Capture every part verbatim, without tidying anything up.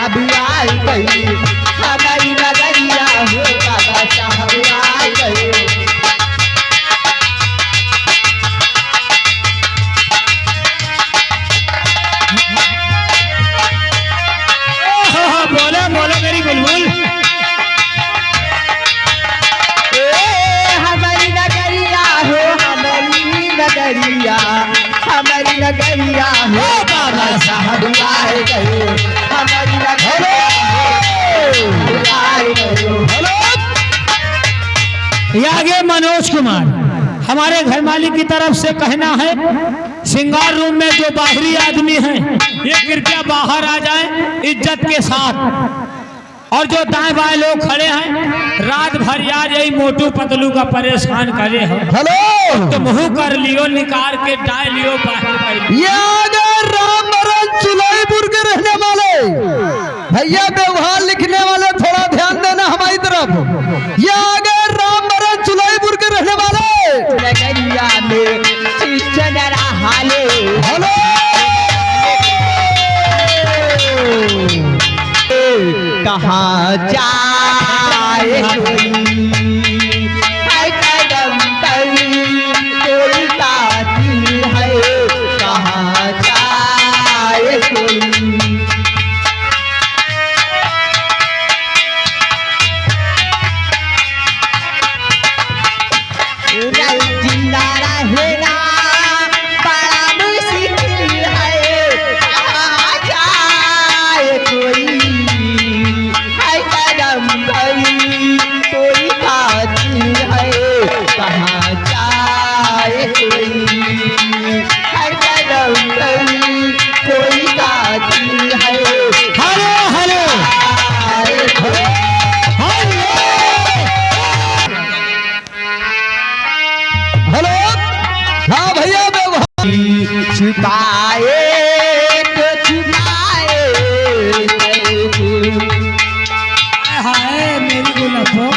बुआई गई हमारी नगरिया हो, बाबा साहब आई गए। बोलो, बोलो मेरी बुलबुल। ए, हमारी नगरिया हो, हमारी नगरिया, हमारी नगरिया हो, बाबा साहब आए गए। हमारी नगरिया हो, आए गए। हेलो। ये आगे मनोज कुमार, हमारे घर मालिक की तरफ से कहना है, श्रृंगार रूम में जो बाहरी आदमी हैं, ये कृपया बाहर आ जाएं इज्जत के साथ। और जो दाएं बाएं लोग खड़े हैं, रात भर यार यही मोटू पतलू का परेशान करे हैं। हेलो। तो मुंह कर लियो, निकाल के डाल लियो, बाहर कर लियो। ये आ गए राम भरन चुलईपुर के रहने वाले। भैया व्यवहार लिखने वाले थोड़ा ध्यान देना हमारी तरफ। ये आ गए राम भरन चुलईपुर के रहने वाले। नगरिया में चीचन रहा ले। हेलो। कहाँ जाए कोई, है कदम पर कोई कातिल है, कहाँ जाए कोई। जिंदा रहना बड़ा मुश्किल है, कहाँ जाए कोई, है कदम पर कोई कातिल है, कहाँ जाए कोई, है कदम पर कोई कातिल है। हेलो, हेलो। हेलो। हेलो। हाँ भैया, मैं वहाँ चुकाए तो चुकाए। हाय, मेरी गुलाबो।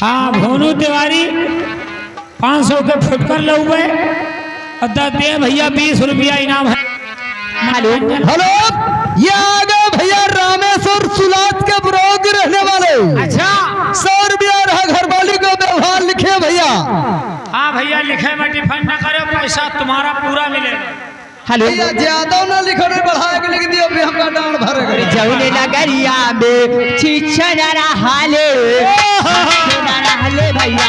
हाँ, भोनू तिवारी। पाँच सौ के फुटकर लउबे और दस दे भैया, बीस रुपया इनाम है। हेलो। हेलो, ये आ गए भैया रामेश्वर सुलात के ब्रो के रहने वाले। अच्छा। सौ रुपया रहा घर वाली को व्यवहार लिखे भैया। हाँ भैया, लिखे में डिफेंड ना करो, पैसा तुम्हारा पूरा मिलेगा। हेलो। भैया, ज्यादा ना लिखो, नहीं बढ़ा के लिख दियो, अभी हमका डांड भरेगा। जौने नगरिया में चीचन रहा ले, चीचन रहा ले भैया,